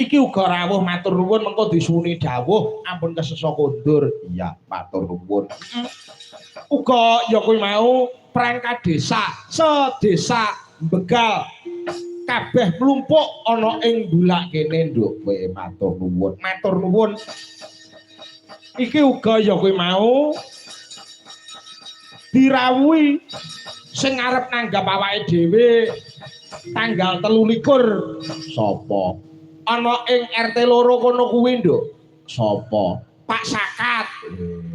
Iki uga rawuh, matur nuwun, mengko disuwuni dawuh ampun kesesa kondur. Iya, matur nuwun. Uga ya kuwi mau perangkat desa, sedesa Begal kabeh mlumpuk ana ing Bulak kene, Nduk. Kowe matur nuwun. Matur nuwun. Iki uga ya kuwi mau dirawuhi sing arep nanggap awake dhewe tanggal 23. Sapa? Ana ing RT 2 kono kuwi, Nduk. Sapa? Pak Sakat.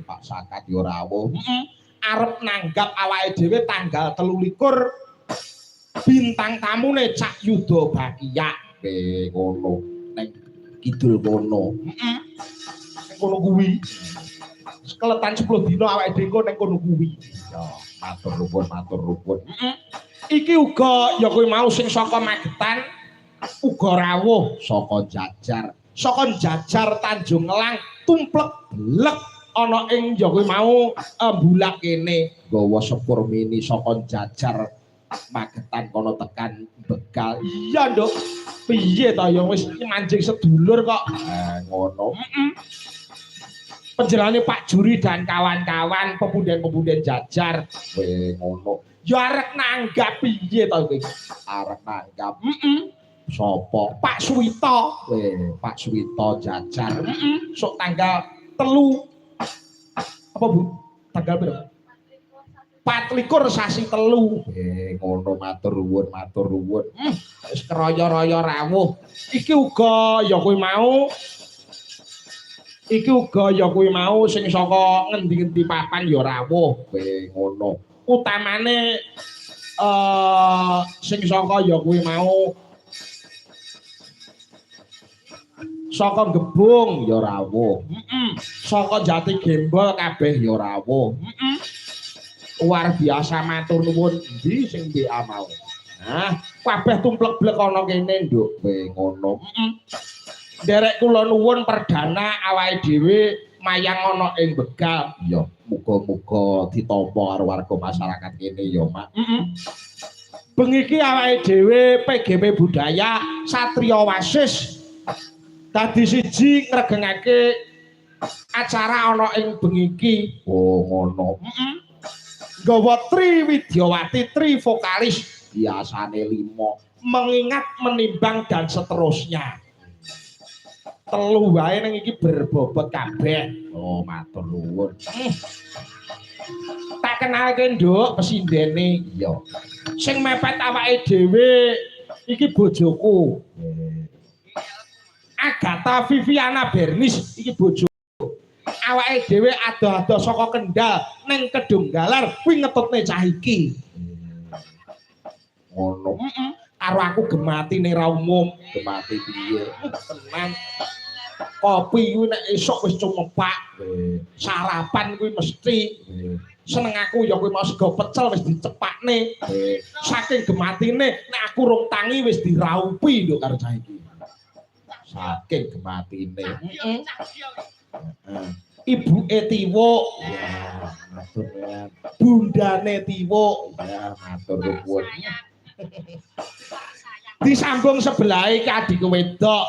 Pak Sakat ya rawuh. Heeh. Arep nanggap awake dhewe tanggal 23, bintang tamune Cak Yuda Bakiak. Ngono. Ning kidul kono. Heeh. Ning kono kuwi. Sekeletan 10 dina awake dhewe engko ning kono kuwi. Ya, matur nuwun, matur nuwun. Heeh. Iki uga ya kuwi mau sing saka Magetan uga rawuh saka Jajar. Saka Jajar Tanjung Elang tumplek blek ana ing ya kuwi mau Bulak kene, nggawa sepur mini saka Jajar Magetan kono tekan Begal. Iya, Nduk. Piye ta ya wis manjing sedulur kok. Ngono. Heeh. Panjenengane Pak Juri dan kawan-kawan pepunden-pepunden Jajar. Kowe ngono. Ya arek nanggap piye ta kowe? Arek nanggap. Heeh. Sapa? Pak Suwito. Kowe Pak Suwito Jajar. Heeh. Sok tanggal 3 apa, Bu? Tanggal berapa? 24 sasi 3. Ngono, matur nuwun, matur nuwun. Wis keraya-raya rawuh. Iki uga ya kuwi mau, iki uga ya kuwi mau sing saka ngendi-ngendi papan ya rawuh. Kowe ngono. Utamane sing saka ya kuwi mau saka Gebung ya rawuh. Heeh. Saka Jati Gembol kabeh ya rawuh. Heeh. Luar biasa, matur nuwun. Endi sing WA mau? Nah, kabeh tumplek-blek ana kene, Nduk. Kowe ngono. Heeh. Nderek kula nuwun perdana awake dhewe mayang ana ing Begal. Ya, muga-muga ditampa karo warga masyarakat kene ya, Mak. Heeh. Bengi iki awake dhewe PGP Budaya Satria Wasis dadi siji ngregengake acara ana ing bengi iki. Oh, ngono. Heeh. Nggawa Tri Widyawati, tri vokalis biasane 5, mengingat, menimbang, dan seterusnya. 3 wae ning iki berbobot kabeh. Oh, matur nuwun. Tak kenalke, Nduk, pesindene. Iya. Sing mepet awake dhewe iki bojoku. Agatha Viviana Bernis iki bojo. Awake dhewe adoh-adoh saka Kendal ning Kedung Galar kuwi ngetutne cah iki. Ngono. Heeh. Karo aku gematine ra umum. Gemati piye? Tenan. Kopi kuwi nek esuk wis cumepak. Sarapan kuwi mesti. Seneng aku ya kuwi mau sego pecel wis dicepakne. Saking gematine nek aku rung tangi wis diraupi lho karo cah iki. Saking gematine. Heeh. Ibuke Tiwuk. Ya, matur nuwun. Bundane Tiwuk. Ya, matur nuwun. Disambung sebelah iki adikku wedok.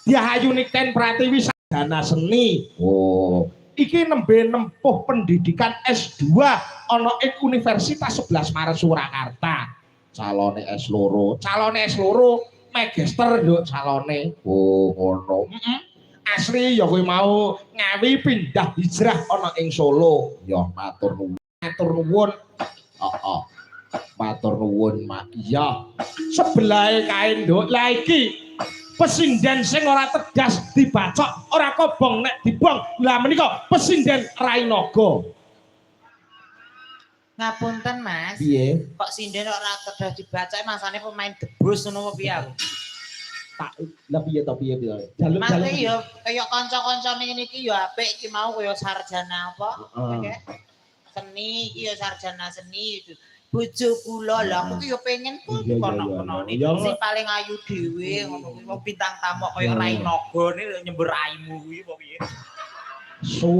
Diahayu Niken Pratiwi sarjana seni. Oh, iki nembe nempuh pendidikan S2 ana ing Universitas 11 Maret Surakarta. Calone S2, calone S2 magister, Nduk, calone. Oh, ngono. Heeh. Asli ya kuwi mau Ngawi, pindah hijrah ana ing Solo. Ya matur nuwun. Matur nuwun. Heeh. Matur nuwun, Mak. Iya. Sebelahe kae, Nduk. Lah iki pesinden sing ora tedas dibacok, ora kobong nek dibong. Lah menika pesinden Rainaga. Ngapunten, Mas. Piye? Kok sinden ora tedas dibaca, masane pemain debus ngono apa piye aku? Tak lah piye to, piye piye. Jaluk Mas jaluk. Ya kaya kanca-kancane ngene iki ya apik iki mau kaya sarjana apa? Heeh. Seni iki ya sarjana seni itu. Bojo kula lah aku ki ya pengen ku kono-kono sing paling ayu dhewe ngono kuwi wong bintang tamu kaya Rainaga ne nyembur raimu kuwi apa piye? Nesu,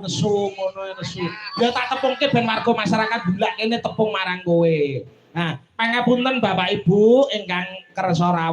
nesu ngono nesu. Ya tak tepungke ben warga masyarakat Bulak kene tepung marang kowe. Nah, pangapunten Bapak Ibu ingkang kersa rawuh.